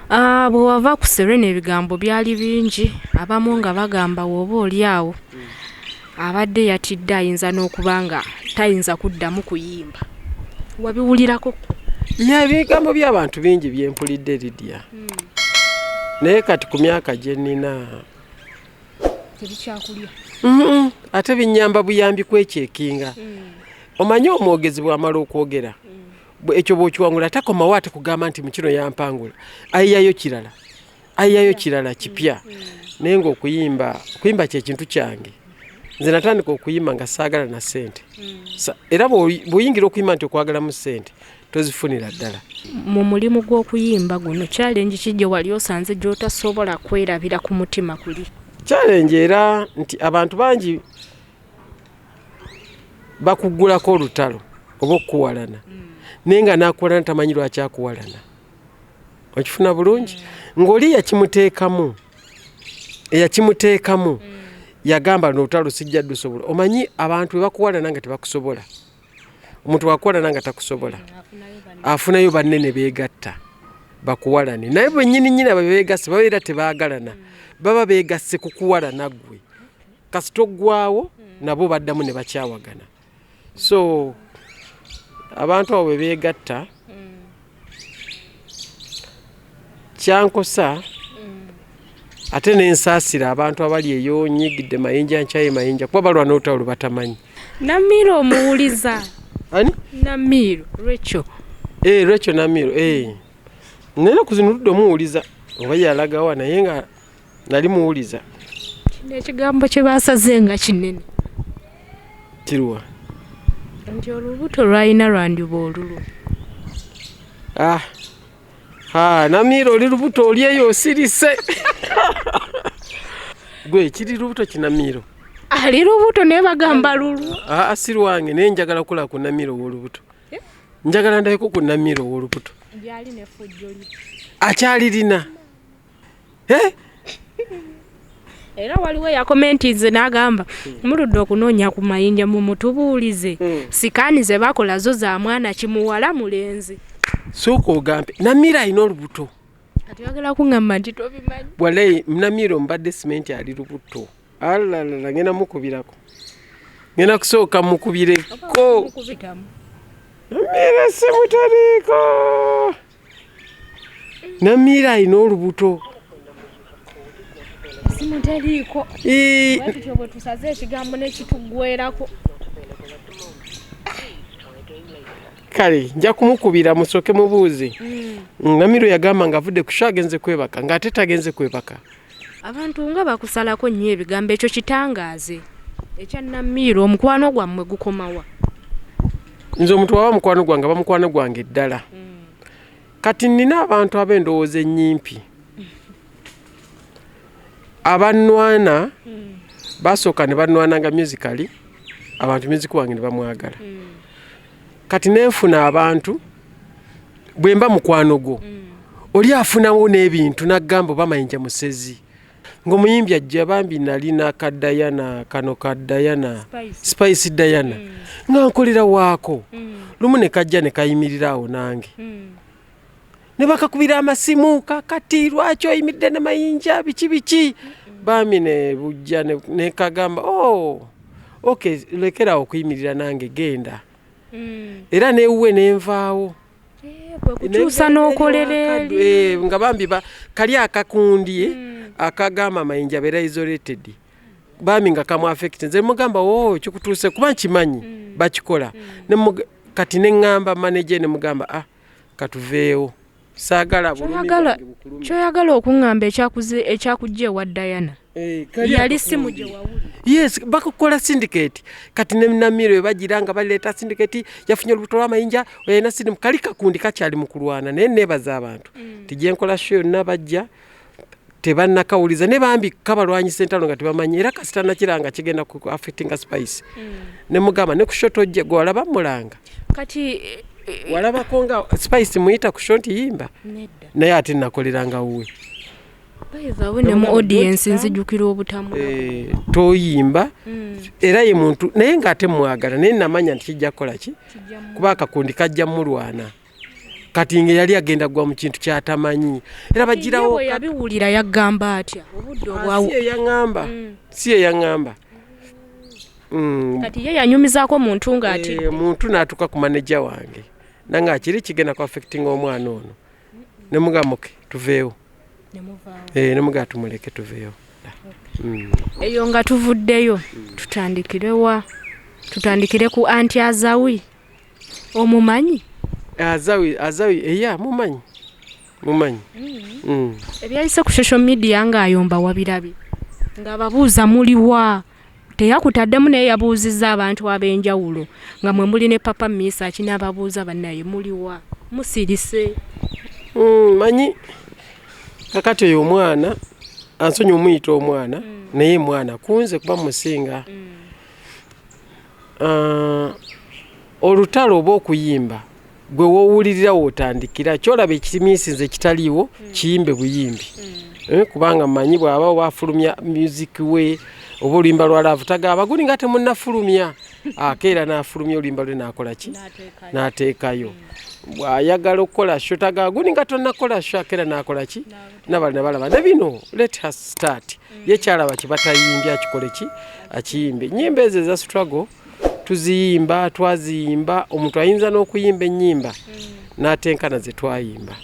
Ah, bwe wava ku Serena ebigambo byali bingi, abamu nga bagamba woba oli awo abadde yatidde ayinza n'okuba nga tayinza kuddamu kuyimba. Wabiwulirako? Ya, ebigambo by'abantu bingi byempulidde, Lydia. Naye kati ku myaka gye nnina Tebikyakulya. Ate binnyamba buyambi kwekyekinga. Omanyi omwogezi bw'amala okwogera, ekyo bw'okiwangula takomawo ate kugamba nti mukino yampangula, ayiyayo kirala, ayiyayo kirala kipya. Naye ng'okuyimba, okuyimba kyekintu kyange. Nze natandika okuyimba nga saagala na ssente. Era bw'oyingira okuyimba nti okwagalamu ssente, tozifunira ddala. Mu mulimu gw'okuyimba guno, challenge ki gye wali osanze gy'otasobola kwerabira ku mutima kuli? Challenge era nti abantu bangi bakuggulako olutalo oba okukuwalana, naye nga n'akuwalana tamanyi lwaki akuwalana. Okifuna bulungi? Ng'oli yakimuteekamu, eyakimuteekamu yagamba n'olutalo sijja ddusobola. Omanyi abantu bwe bakuwalana nga tebakusobola, omuntu wakuwalana nga takusobola, afunayo banne ne beegatta bakuwalane. Naye bennyini nnyini abo beegasse babeera tebaagalana, baba beegasse kukuwalana ggwe. Kasita oggwawo nabo baddamu ne bakyawagana. So abantu abo bwe beegatta kyankosa, ate nensaasira abantu abali eyo nyigidde Mayinja, nkyaye Mayinja, kuba balwana olutalo lwe batamanyi. Namiiro omuwuliza? Ani? Namiiro Rachel. Eh, Rachel Namiiro, eh. Naye ku zino ludda omuwuliza oba yalagawa, naye nga nali muwuliza. Kino ekigambo kye basaze nga kinene. Kiruwa? Nti olubuto lwalina lwandiba olulwo. Ah. Ha, Namiiro oli lubuto, oli eyo osirise. Gwe kiri lubuto kinamiiro. Ali lubuto naye bagamba lulwo. Ah, si lwange, naye njagala kulaba ku Namiiro ow'olubuto. Njagala ndabeko ku Namiiro ow'olubuto. Gyali ne fujjo lye. Akyalirina. Eh? Era waliwo eyakomentinze n'agamba muludde okunoonya ku Mayinja mumutubuulize sikaani ze bakola zo za mwana kimuwala mulenzi. Sooka ogambe Namiiro alina olubuto. Kati oyagala kuŋŋamba nti tobimanyi? Walayi Namiiro mbadde simenti ali lubuto. Alalala, ngenda mukubirako. Ngenda kusooka mukubireko. Namiiro simutaliiko. Namiiro alina olubuto. Simutaliiko. Bwe bwe tusaze ekigambo nekituggwerako. Kale nja kumukubira musooke mubuuze. Namiiro yagamba ng'avudde ku show agenze kwebaka, ng'ate tagenze kwebaka. Abantu nga bakusalako nnyo ebigambo, ekyo kitangaaze ekya Namiiro, omukwano gwammwe gukomawa? Nze omuntu waba mukwano gwange aba mukwano gwange ddala. Kati nnina abantu ab'endowooza ennyimpi abannwana, basooka ne bannwananga musically, abantu music wange ne bamwagala. Kati nenfuna abantu bwe mba mukwano gwo, oli afunawo n'ebintu n'agamba oba Mayinja musezi. Ng'omuyimbi ajja bambi nalina ka Diana, kano ka Diana, Spice Diana, nga nkolera waako. Lumu ne kajja ne kayimirira awo nange. Ne bakakubira amasimu, kakati lwaki oyimiridde ne Mayinja biki biki. Bambi ne bujja ne kagamba, oh, okay, lekera okuyimirira nange genda. Era newuwe nenvaawo. Kwe kukyusa n'okolera eri. Nga bambi kali akakundi akagamba Mayinja abeera isolated. Bambi nga kamu affect. Nze mugamba, oh, kikutuuse kuba nkimanyi bakikola. Kati ne ŋŋamba manager ne mugamba, ah, katuveewo. Saagala bulumi bwange bukulumye. Kyoyagala okuŋŋamba ekyakujja ewa Diana. Kali Yali simu gye wawulira. Yes, bakukola syndicate. Kati ne Namiiro bagira nga baleeta syndicate, yafunye olubuto lw'amayinja, oyina sirimu, kali kakundi kakyali mu kulwana, naye neebaza abantu. Nti gye nkola show yonna bajja tebannakawuliza, ne bambi kabalwanyisa entalo nga tebamanyi, era kasita nakira nga kigenda ku affectinga Spice. Ne mugamba ne ku show tojja, gwe walaba mulanga. Kati walabako nga Spice muyita ku show nti yimba? Nedda. Naye ate nakoleranga wuwe. By the way, ne mu audience nzijukira obutamu. Toyimba. Era ye muntu naye ng'ate mwagala, naye namanya nti kijja kukola ki? Kuba akakundi kajja mulwana. Kati nga yali agenda gwa mu kintu kyatamanyi era bagirawo. Yabiwulira yagamba atya obudde obwawo? Si yeyaŋŋamba, si yeyaŋŋamba. Kati ye yanyumizaako muntu ng'atidde? Muntu n'atuuka ku maneja wange nange akiri kigenda ku affectinga omwana ono, nemugamuke tuveewo, nemugamba tumuleke tuveewo. Eyo nga tuvuddeyo, tutandikirewa? Tutandikire ku anti Azawi, omumanyi? Azawi, Azawi eya mumanyi, mumanyi. Ebyayise ku social media ng'ayomba wabirabye, ng'ababuuza muliwa? Teyakutaddemu, naye yabuuzizza abantu ab'enjawulo nga mwe muli ne Papa Misa akinaababuuza, bannaye muliwa, musirise? Manyi kakati oyo omwana ansonyi omuyita omwana, naye mwana kunze kuba musinga. Olutalo oba okuyimba gwe woowulirira wootandikira kyolaba ekimiisi nze kitaliiwo kiyimbe buyimbi. Kubanga mmanyi bw'aba oba afulumya music we oba oluyimba lwa love, tagaba guli nga temunnafulumya, akeera n'afulumya oluyimba lwe n'akola ki, n'ateekayo. Bw'ayagala okukola show, tagaba guli nga tonnakola show, akeera n'akola ki, nabali nabalaba ne bino. Let her start, ye kyalaba kibatayimbye akikole ki, akiyimbe. Ennyimba ezo eza struggle tuziyimba, twaziyimba. Omuntu ayinza n'okuyimba ennyimba n'atenkana ze twayimba.